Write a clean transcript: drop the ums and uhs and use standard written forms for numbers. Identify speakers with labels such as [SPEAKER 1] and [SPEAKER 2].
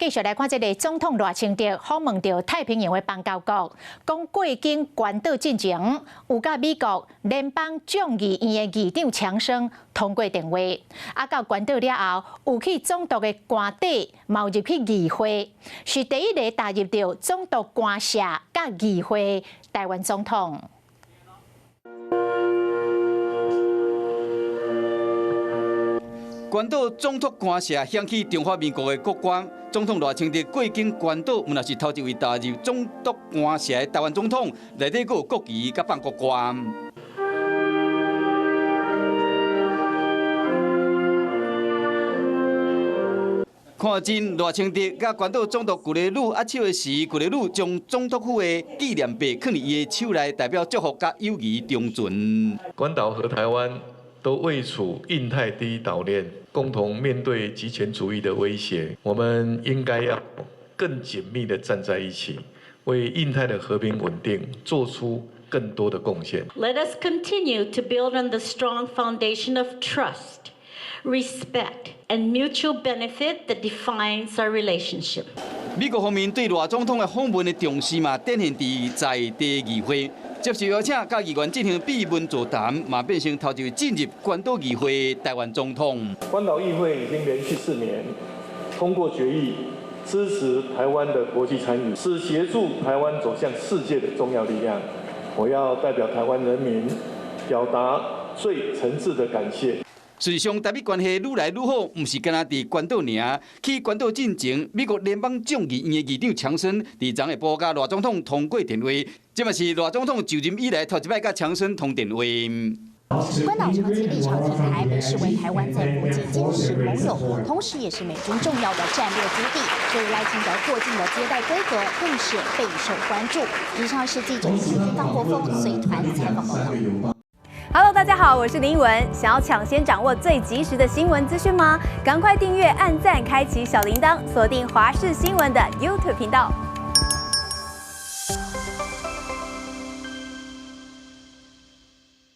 [SPEAKER 1] 繼續來看這个總統賴清德訪問著太平洋的邦交國，講過境關島進前，有佮美國聯邦眾議院的議長強生通過電話，啊到關島了後，有去總督的官邸，嘛有入去議會，是第一个踏入著總督官舍佮議會台灣總統。
[SPEAKER 2] 關島總督官舍響起中華民國的國歌，總統賴清德過境關島，嘛是頭一位踏入總督官舍的台灣總統，內底閣有國旗佮放國歌。看真賴清德佮關島總督古麗女握手的時，古麗女將總督府的紀念幣囥佇伊的手內，代表祝福佮友誼長存。
[SPEAKER 3] 關島和台灣都位處印太第一島鏈，共同面對極權主義的威脅，我們應該要更緊密地站在一起，為印太的和平穩定做出更多的貢獻。
[SPEAKER 4] Let us continue to build on the strong foundation of trust, respect, and mutual benefit that defines our relationship.
[SPEAKER 2] 美國方面對賴總統的訪問的重視嘛，展現佇在地議會接受邀請，佮議員進行閉門座談，嘛變成頭一位進入關島議會台灣總統。
[SPEAKER 5] 關島議會已經連續4年通過決議，支持台灣的國際參與，是協助台灣走向世界的重要力量。我要代表台灣人民表達最誠摯的感謝。
[SPEAKER 2] 事實上，台美關係愈來愈好，毋是干焦佇關島爾。去關島進前，美國聯邦眾議院的議長強生佇昨下晡佮賴總統通過電話，這嘛是賴總統就任以來頭一擺佮強生通電話。
[SPEAKER 6] 關島長期立場挺台，被視為台灣在國際堅實盟友，同時也是美軍重要的戰略基地。所以賴清德過境的接待規格更是備受關注。以上是記者張國峰隨團採訪報道。
[SPEAKER 7] Hello，大家好，我是林奕文。想要搶先掌握最及時的新聞資訊嗎？趕快訂閱、按讚、開啟小鈴鐺，鎖定華視新聞的 YouTube 頻道。